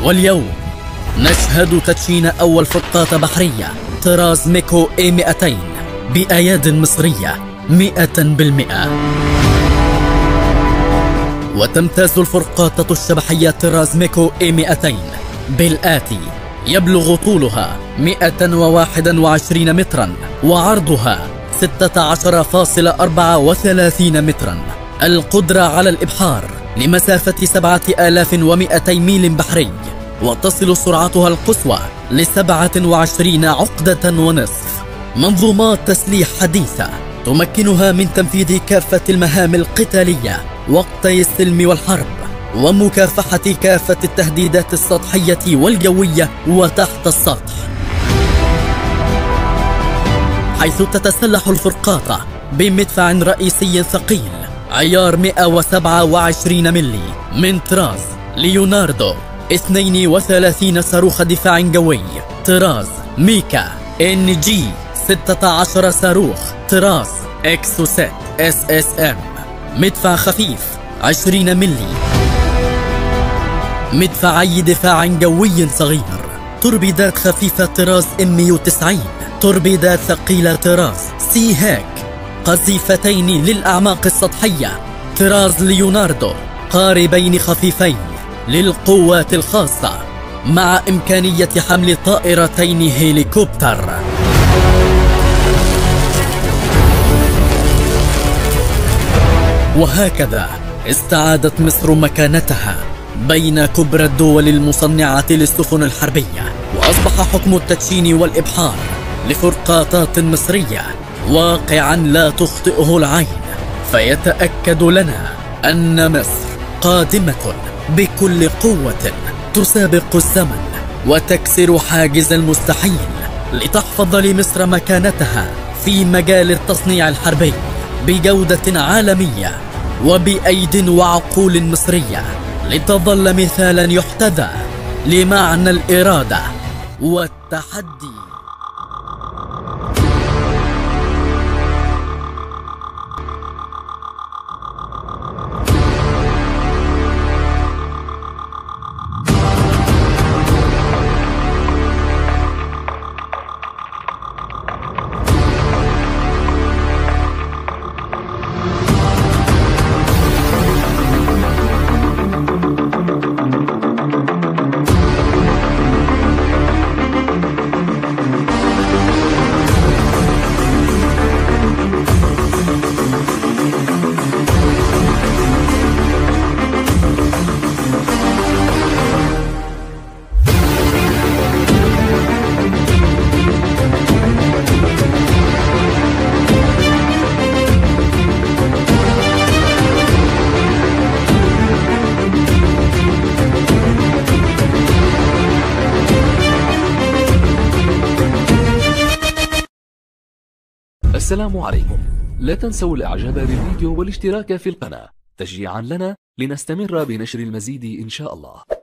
واليوم نشهد تدشين أول فرقاطة بحرية طراز ميكو A200 بأياد مصرية 100%. وتمتاز الفرقاطة الشبحية طراز ميكو A200 بالآتي: يبلغ طولها 121 مترا وعرضها 16.34 مترا، القدرة على الإبحار لمسافة 7200 ميل بحري، وتصل سرعتها القصوى ل27.5 عقدة. منظومات تسليح حديثة تمكنها من تنفيذ كافة المهام القتالية وقتي السلم والحرب، ومكافحة كافة التهديدات السطحية والجوية وتحت السطح، حيث تتسلح الفرقاطة بمدفع رئيسي ثقيل عيار 127 ملي من طراز ليوناردو، 32 صاروخ دفاع جوي طراز ميكا NG، 16 صاروخ طراز اكسوسيت SSM، مدفع خفيف 20 ملي، مدفعي دفاع جوي صغير، توربيدات خفيفة طراز M190، توربيدات ثقيلة طراز سي هاك، قذيفتين للأعماق السطحية طراز ليوناردو، قاربين خفيفين للقوات الخاصة مع إمكانية حمل طائرتين هليكوبتر. وهكذا استعادت مصر مكانتها بين كبرى الدول المصنعة للسفن الحربية، وأصبح حكم التدشين والإبحار لفرقاطات مصرية واقعا لا تخطئه العين، فيتأكد لنا أن مصر قادمة بكل قوة تسابق الزمن وتكسر حاجز المستحيل لتحفظ لمصر مكانتها في مجال التصنيع الحربي بجودة عالمية وبأيد وعقول مصرية، لتظل مثالا يحتذى لمعنى الإرادة والتحدي. السلام عليكم. لا تنسوا الاعجاب بالفيديو والاشتراك في القناة تشجيعا لنا لنستمر بنشر المزيد ان شاء الله.